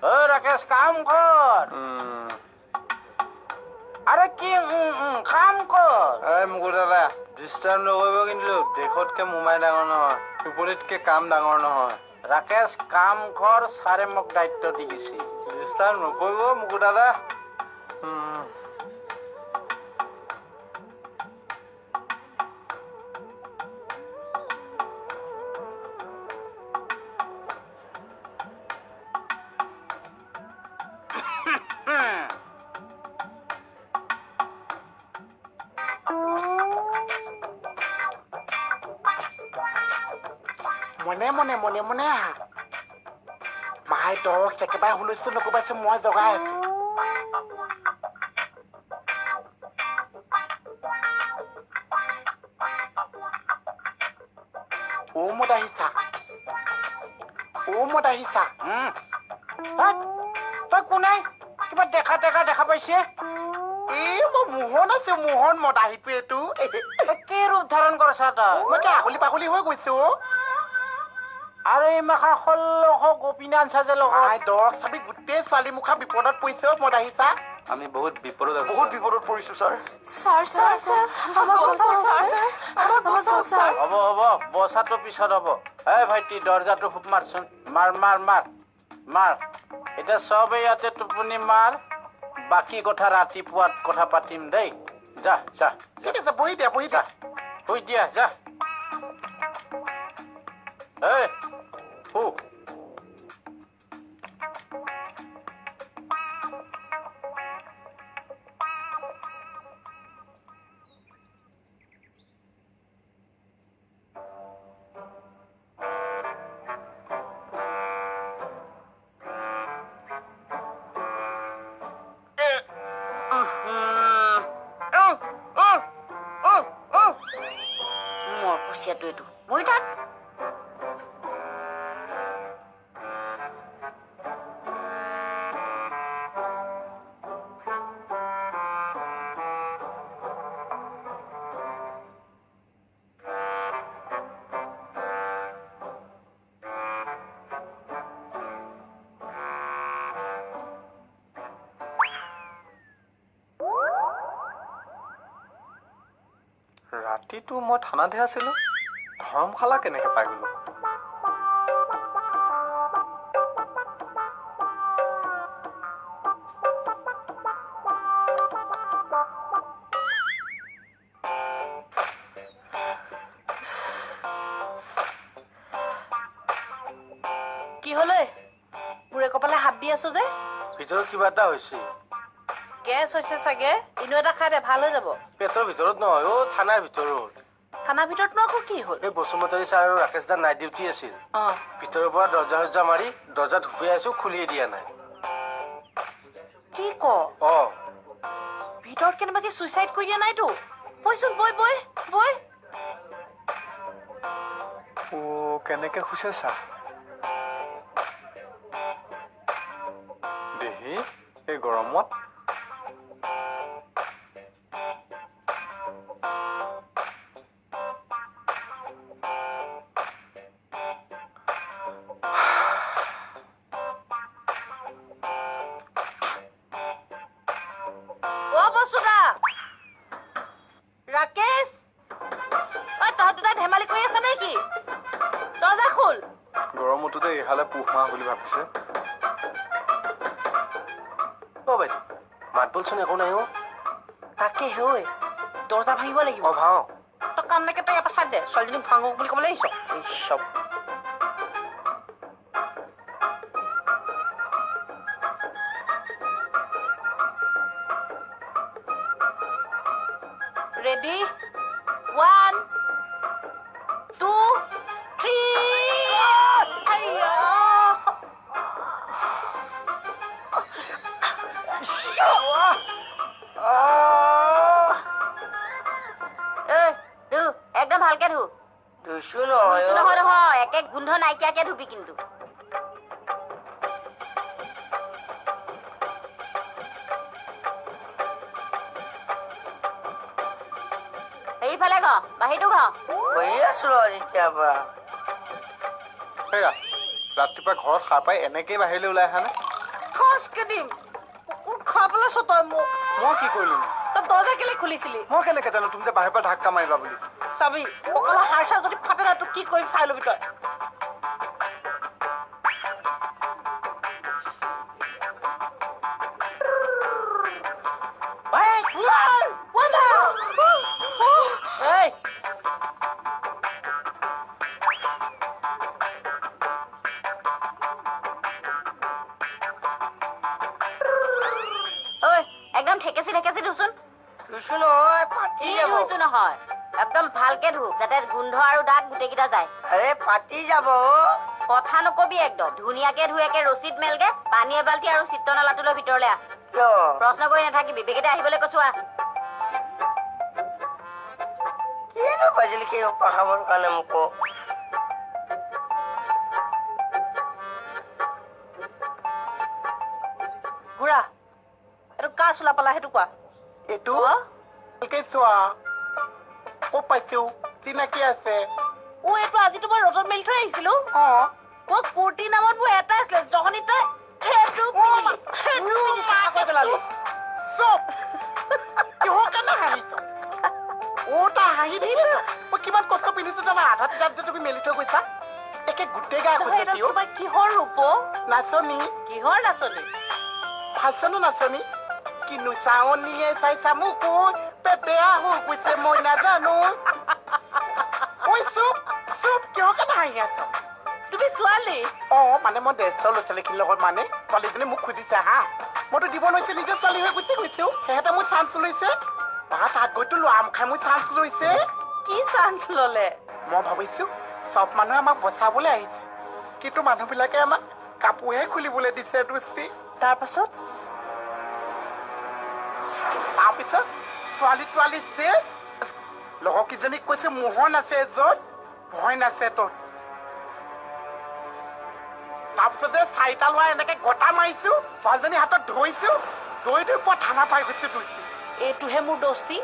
ঐ ৰাকেশ, কাম কৰ। আৰে কি কাম কৰ। এই মুকুট দাদা, ডিষ্টাৰ্ব নকৰিব কিন্তু। দেশতকে মোমাই ডাঙৰ নহয়, টোপনিতকে কাম ডাঙৰ নহয়। ৰাকেশ, কাম কৰ, ছাৰে মোক দায়িত্ব দি গৈছে। ডিষ্টাৰ্ব নকৰিব মুকুট দাদা। মনে মনে মনে মনে আহা। মায়ে দৰক একেবাৰে হুলস্থুল নকৰিবাচোন, মই জগাই আছো। অ মত আহিছা, অ মত আহিছা। তই কোনে কিবা দেখা দেখা দেখা পাইছে? এই মই মোহন আছো, মোহন মদাহীটো। এইটো কি ৰূপ ধাৰণ কৰিছা তই? মই কি আগলি পাগলি হৈ গৈছো? আৰু এই মাখা 1600 গোপিনী আনছা যে লগত। দৰক চাবি, গোটেই ছোৱালী মুখা বিপদত পৰিছে। মত আহিছা। আমি বহুত বিপদত আছো, বহুত বিপদত পৰিছো ছাৰ। ছাৰ ছাৰ ছাৰ, আমাক বচাওক ছাৰ, আমাক বচাওক ছাৰ। হ'ব হ'ব, বচাটো পিছত হ'ব। এই ভাইটি, দৰ্জাটো খুব মাৰচোন। মাৰ মাৰ মাৰ মাৰ। এতিয়া চবে ইয়াতে টোপনি মাৰ, বাকী কথা ৰাতিপুৱাত কথা পাতিম দেই। যা যা। ঠিক আছে, বহি দিয়া, বহি দিয়া, শুই দিয়া, যা। এই শু। এইটো বহি থাক। ৰাতিটো মই থানাতহে আছিলো, ধৰ্মশালা কেনেকে পাই গলো? কি হল মূৰে কপালে হাত দি আছো যে? ভিতৰত কিবা এটা হৈছে। গেছ হৈছে চাগে, ইনো এটা খাই দে, ভাল হৈ যাব। পেটৰ ভিতৰত নহয় অ, থানাৰ ভিতৰত। থানাৰ ভিতৰত নো আকৌ কি হ'ল? এই বসুমতাৰী ছাৰ আৰু ৰাকেশ দা নাইট ডিউটি আছিল। ভিতৰৰ পৰা দৰ্জা চৰ্জা মাৰি দৰ্জাত হুপিয়াই আছো, খুলিয়ে দিয়া নাই। কি ক? অ, ভিতৰত কেনেবাকে চুইচাইড কৰি দিয়া নাইতো? বইচোন, বই বই বই। অ, কেনেকে শুইছে চা দেহি এই গৰমত। ৰাকেশ, ঐ তহঁত দুটাই ধেমালি কৰি আছ নেকি? দৰ্জা খোল। গৰমতো যে এইহালে পুহ মাহ বুলি ভাবিছে। অ বাইদেউ, মাত বোলচোন একো নাই অ। তাকে ঐ, দৰ্জা ভাঙিব লাগিব। অ ভাও। তই কাম নাইকিয়া, তই ইয়াৰ পৰা চাই দে, ছোৱালীজনীক ভাঙক বুলি ক'বলৈ আহিছ। এই চব। Ready? 1, 2, 3. আইয়া! এই, ধু, একদম ভালকে ধু। ধুইছো নহয়। নহয় নহয়, একে গোন্ধ নাইকিয়াকে ধুবি কিন্তু। এইফালে ঘ, বাহিৰটো ঘ। বহি আছো তেতিয়াৰ পৰা। হেৰা, ৰাতিপুৱা ঘৰত সাৰ পাই এনেকেই বাহিৰলৈ ওলাই আহানে? ঠচকে দিম। কুকুৰ খোৱা পেলাইছ তই মোক। মই কি কৰিলো? তই দৰ্জা কেলে খুলিছিলি? মই কেনেকে জানো তুমি যে বাহিৰৰ পৰা ধাক্কা মাৰিবা বুলি। চাবি কঁকালৰ হাড় চাৰ যদি ফাটে না তোক কি কৰিম চাই ল'বি তই। একদম ঠেকেচি ঠেকেচি ধুচোন। ধুইছো নহয়, ফাটি যাব। ধুইছো নহয়, একদম ভালকে ধু, যাতে গোন্ধ আৰু দাগ গোটেইকেইটা যায়। আৰে ফাটি যাব। কথা নকবি, একদম ধুনীয়াকে ধুয়েকে ৰচিদ মেলগে, পানী এবাল্টি আৰু চিত্ৰনালাটো লৈ ভিতৰলৈ আহ। প্ৰশ্ন কৰি নাথাকিবি, বেগেতে আহিবলৈ কৈছো আহ। কিনো পাইছিলি সেই সোপা খাবৰ কাৰণে মোক? ঘূৰা, এইটো কাৰ চোলা পালা সেইটো কোৱা। এইটো চোৱা ক'ত পাইছো, চিনাকি আছে। অ এইটো আজিতো মই ৰ'দত মেলি থৈ আহিছিলো। অ মই কুৰ্তি নামত মোৰ এটা আছিলে, জহনি তই সেইটো পেলালি। চব কিহৰ কাৰণে হাঁহিছ? অ তাই হাঁহি দেখিছ? মই কিমান কষ্ট পিন্ধিছো জানা? আধা তিতাত যে তুমি মেলি থৈ গৈছা, একে গোটেই গা। তোমাৰ কিহৰ ৰূপ? নাচনী। কিহৰ নাচনী? ভালছনো নাচনী। কিনো চাৱনিয়ে চাইছা মোক, বেয়া হৈ গৈছে মই নাজানো। ঐ চুপ চুপ, কিহৰ কাৰণে হাঁহি আছ? তুমি ছোৱালী? অ মানে মই ডেৰশ ল'ৰা ছোৱালীখিনিৰ লগত, মানে ছোৱালীজনী মোক খুজিছে হা, মইতো দিব নোৱাৰিছো, নিজৰ ছোৱালী হৈ গুচি গৈছো। সিহঁতে মোৰ চান্স লৈছে। বা তাত গৈতো ল'ৰা মুখাই মোৰ চান্স লৈছে। কি চান্স ল'লে? মই ভাবিছো চব মানুহে আমাক বচাবলৈ আহিছে, কিন্তু মানুহবিলাকে আমাক কাপোৰহে খুলিবলৈ দিছে দোস্তি। তাৰপাছত? তাৰপিছত ছোৱালী তোৱালী চেচ, লগৰ কেইজনীক কৈছে মোহন আছে য'ত ভয় নাছে ত'ত। তাৰপিছতে চাৰিটা ল'ৰা এনেকে গটা মাৰিছো, ছোৱালীজনী হাতত ধৰিছো, ধৰি ধৰি পুৱা থানা পাই গৈছো দোস্তি। এইটোহে মোৰ দোস্তি।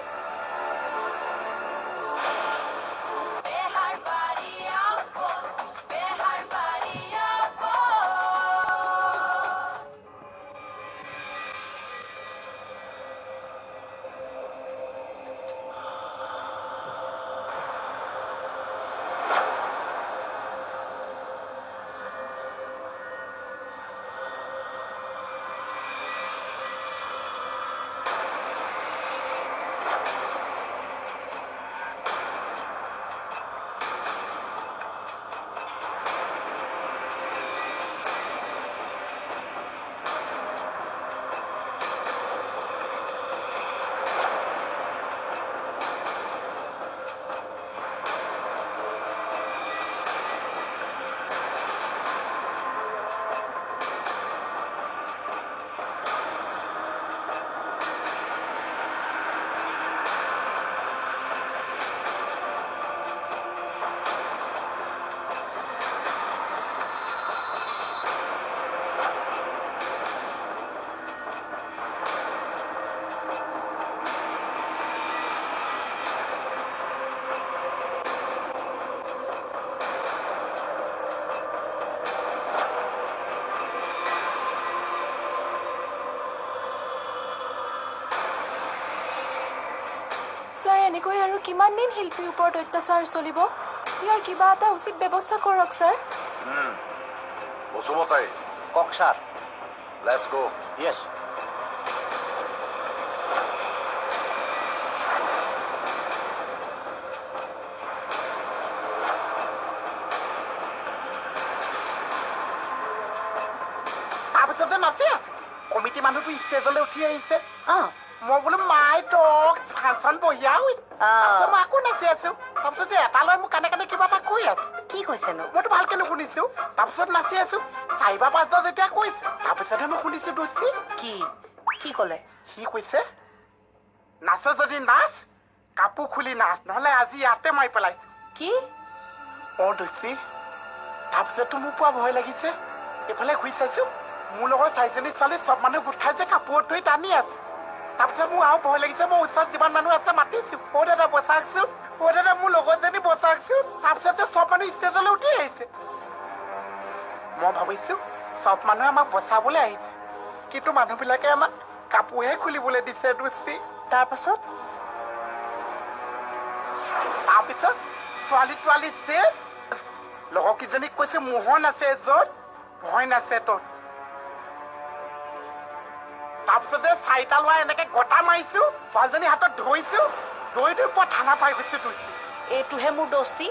এনেকৈ আৰু কিমান দিন শিল্পীৰ ওপৰত অত্যাচাৰ চলিব? ইয়াৰ কিবা এটা উচিত ব্যৱস্থা কৰক ছাৰ। বসুমতাৰী। কওক ছাৰ। Let's go. Yes. তাৰপিছতে নাচি আছো, কমিটি মানুহটো ষ্টেজলৈ উঠি আহিছে। মই বোলো মাই ডগ ফাংচন বঢ়িয়া হৈছে। তাৰপিছত মই আকৌ নাচি আছো। তাৰপিছত যে এটা ল'ৰাই মোক কানে কানে কিবা এটা কৈ আছে। কি কৈছেনো? মইতো ভালকে নুশুনিছো। তাৰপিছত নাচি আছো, 4 বা 5 যেতিয়া কৈছে, তাৰপিছতহে মই শুনিছো দোস্তি। কি কি ক'লে? সি কৈছে নাচ যদি নাচ, কাপোৰ খুলি নাচ, নহ'লে আজি ইয়াতে মাৰি পেলাইছো। কি? অ দোস্তি, তাৰপিছততো মোৰ পুৰা ভয় লাগিছে। এইফালে ঘূৰি চাইছো, মোৰ লগত চাৰিজনী ছোৱালী চব মানুহ গোট খাই যে কাপোৰত ধৰি টানি আছে। তাৰপিছত মোৰ আৰু ভয় লাগিছে। মই ওচৰত যিমান মানুহ আছে মাতিছো, অ দাদা বচাকচোন, অ দাদা মোৰ লগৰজনী বচাকচোন। তাৰপিছতে চব মানুহ ষ্টেজলৈ উঠি আহিছে। মই ভাবিছো চব মানুহে আমাক বচাবলৈ আহিছে, কিন্তু মানুহবিলাকে আমাক কাপোৰহে খুলিবলৈ দিছে দোস্তি। তাৰপাছত? তাৰপিছত ছোৱালী তোৱালী চেচ, লগৰ কেইজনীক কৈছে মোহন আছে য'ত ভয় নাছে ত'ত। তাৰপিছতে চাৰিটা ল'ৰা এনেকে গটা মাৰিছো, ছোৱালীজনী হাতত ধৰিছো, ধৰি ধৰি পুৱা থানা পাই গৈছো দোস্তি। এইটোহে মোৰ দোস্তি।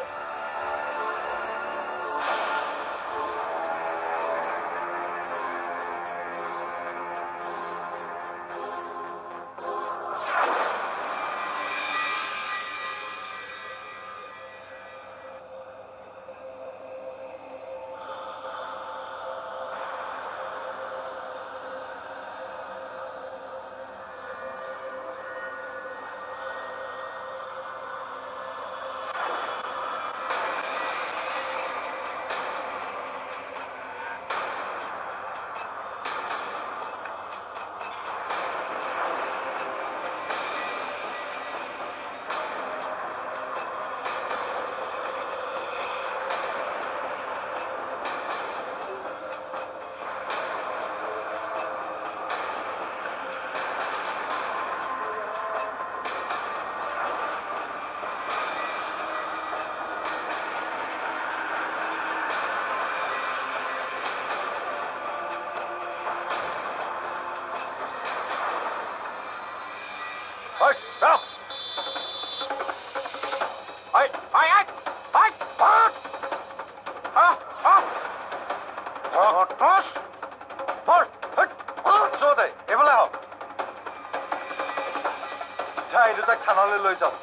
থানালৈ লৈ যাওক।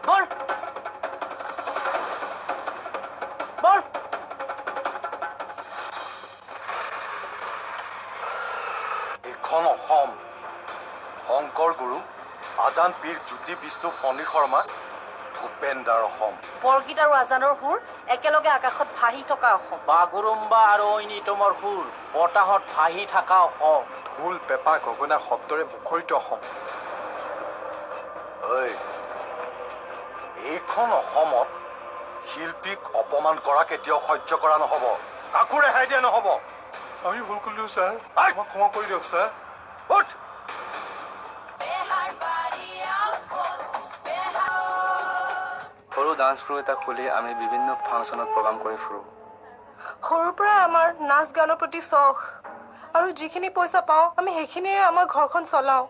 বল বল। এইখন অসম। শংকৰ গুৰু, আজান পীৰ, জ্যোতি বিষ্ণু, ফণী শৰ্মা, ভূপেন্দাৰ অসম। বৰগীত আৰু আজানৰ সুৰ একেলগে আকাশত ভাহি থকা অসম। বাগুৰুম্বা আৰু ঐনিতমৰ সুৰ বতাহত ভাহি থকা অসম। ঢোল, পেঁপা, গগনা শব্দৰে মুখৰিত অসম। এইখন অসমত শিল্পীক অপমান কৰা কেতিয়াও সহ্য কৰা নহ'ব, কাকো ৰেহাই দিয়া নহ'ব। আমি ভুল কৰিলো ছাৰ, আমাক ক্ষমা কৰি দিয়ক ছাৰ। উঠ। সৰু ডান্স ক্ৰু এটা খুলি আমি বিভিন্ন ফাংচনত প্ৰগ্ৰাম কৰি ফুৰোঁ। সৰুৰ পৰাই আমাৰ নাচ গানৰ প্ৰতি চখ, আৰু যিখিনি পইচা পাওঁ আমি সেইখিনিৰে আমাৰ ঘৰখন চলাওঁ।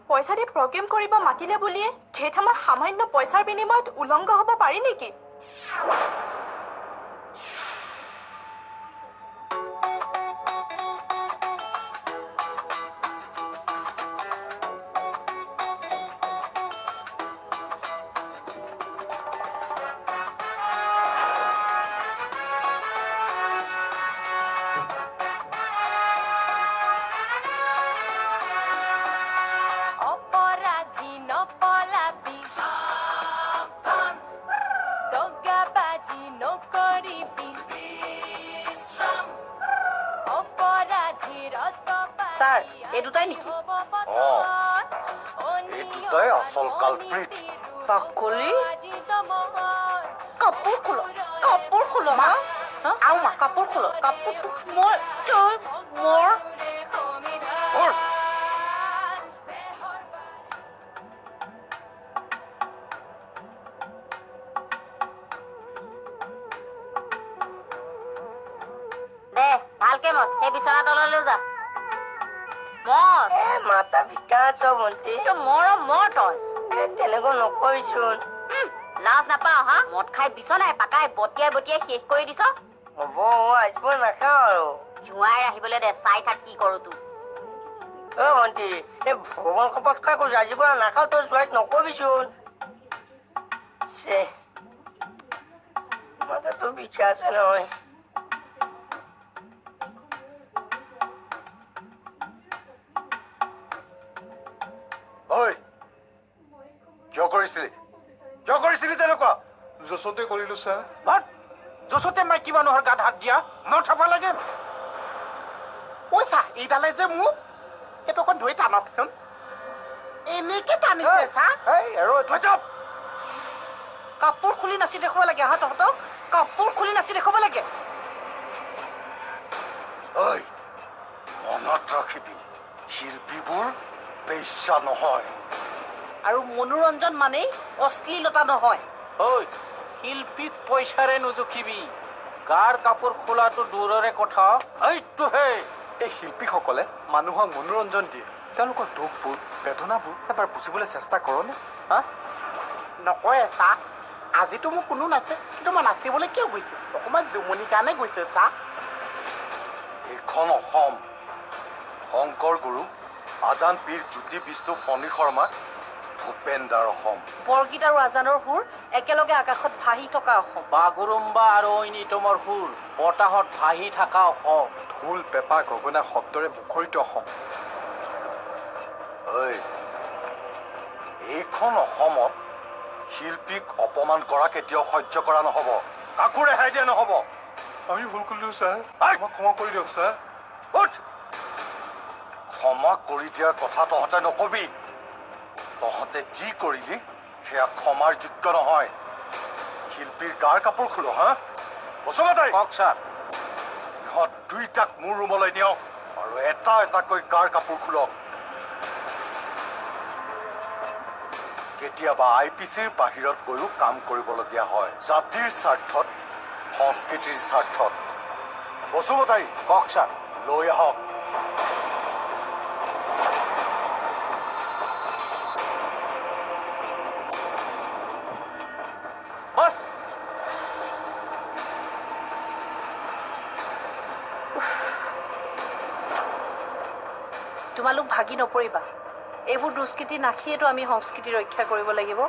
পইচা দি প্ৰগ্ৰেম কৰিব মাতিলে বুলিয়ে ঠেঠ আমাৰ সামান্য পইচাৰ বিনিময়ত উলংগ হ'ব পাৰি নেকি? ছাৰ, এই দুটাই নেকি? এই দুটাই আচল কালপ্ৰিট। বাকলি, কাপোৰ খোল, কাপোৰ খোল, আৰু মা কাপোৰ খোল, কাপোৰ মই তই মোৰ। দে ভালকে মত, সেই বিচনা তললৈও যা। মাথা বিকাশ ভণ্টি। মৰ মৰ তই তেনেকুৱা নকৰিচোন। লাজ নাপাওঁ হা? মদ খাই বিচনাই পাকাই বটিয়াই বটিয়াই শেষ কৰি দিছ। হ'ব, আজিব নাখাওঁ আৰু। জোঁৱাই আহিবলৈ দে, চাই থাক কি কৰো তোক। অ ভণ্টি, এই ভগৱান শপত খাই কৈছো আজিৰ পৰা নাখাওঁ, তই জোঁৱাইক নকবিচোন। মাথাটো বিষাই আছে নহয়। কিয় কৰিছিলি? কিয় কৰিছিলি তেনেকুৱা? জোচতে কৰিলো ছাৰ। জোচতে মাইকী মানুহৰ গাত হাত দিয়া মই থব লাগে। পইচা এইডালে যে মোক এইটো অকণ ধৰি টানকচোন। এনেকে টানিছে চা। কাপোৰ খুলি নাচি দেখুৱাব লাগে হা তহঁতক, কাপোৰ খুলি নাচি দেখুৱাব লাগে। ঐ, মনত ৰাখিবি, শিল্পীবোৰ বেশ্যা নহয়। আৰু মনোৰঞ্জন মানেই অশ্লীলতা নহয়। ঐ, শিল্পীক পইচাৰে নুজুখিবি। গাৰ কাপোৰ খোলাটো দূৰৰে কথা। এইটোহে, এই শিল্পীসকলে মানুহক মনোৰঞ্জন দিয়ে। তেওঁলোকৰ দুখবোৰ, বেদনাবোৰ এবাৰ বুজিবলৈ চেষ্টা কৰনে? হা, নকৰে চা। আজিতো মোৰ কোনো নাচে, কিন্তু মই নাচিবলৈ কিয় গৈছো? অকণমান জুমনিৰ কাৰণে গৈছো চা। এইখন অসম। শংকৰ গুৰু, আজান পীৰ, জ্যোতি বিষ্ণু, ফণী শৰ্মা, ভূপেন দাৰ অসম। বৰগীত আৰু আজানৰ সুৰ একেলগে আকাশত ভাহি থকা অসম। বাগৰুম্বা আৰু ঐনিতমৰ সুৰ বতাহত ভাহি থকা অসম। ঢোল, পেঁপা, গগনা শব্দৰে মুখৰিত অসম। ঐ, এইখন অসমত শিল্পীক অপমান কৰা কেতিয়াও সহ্য কৰা নহ'ব। কাকো ৰেহাই দিয়া নহ'ব। আমি ভুল কৰিলো ছাৰ, আমাক ক্ষমা কৰি দিয়ক ছাৰ। উঠ। ক্ষমা কৰি দিয়াৰ কথা তহঁতে নকবি। তহঁতে যি কৰিলি সেয়া ক্ষমাৰ যোগ্য নহয়। শিল্পীৰ গাৰ কাপোৰ খোলো। হা, বসুমতাৰী। কওক ছাৰ। ইহঁত দুইটাক মোৰ ৰুমলৈ নিয়ক আৰু এটা এটাকৈ গাৰ কাপোৰ খোলক। কেতিয়াবা আই পি চিৰ বাহিৰত গৈও কাম কৰিবলগীয়া হয়, জাতিৰ স্বাৰ্থত, সংস্কৃতিৰ স্বাৰ্থত। বসুমতাৰী। কওক ছাৰ। লৈ আহক। বছ। তোমালোক ভাগি নপৰিবা। এইবোৰ দুষ্কৃতি নাখিয়েতো আমি সংস্কৃতি ৰক্ষা কৰিব লাগিব।